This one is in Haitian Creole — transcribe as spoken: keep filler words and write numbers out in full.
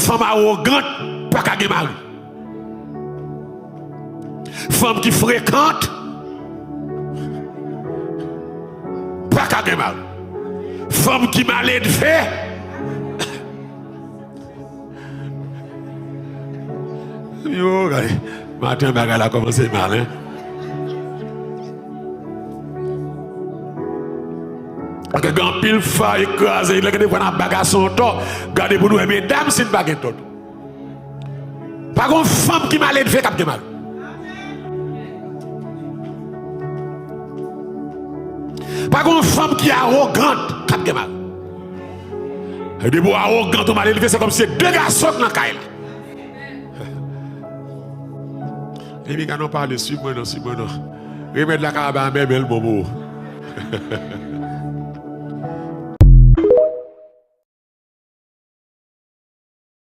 Fanm awogant pa ka gen mari. Fanm ki frekant pa ka gen mari. Fanm ki maledve. Yo, gade. Maten, bagay la kòmanse mal, hein? Paske gen anpil fanm ki kraze, lè gen de fwa n ap ba gason tò, gade pou nou wè medam si n pa gen tò tou. Pa gen yon fanm ki maledve k ap gen mari. Pa gen yon fanm ki awogant k ap gen mari. E depi w awogant ou maledve, se kòmsi se de gason k nan kay la. Epi gade yon pale, swiv mwen non, swiv mwen non. Remèd la ka ba bèbè l bon pou ou.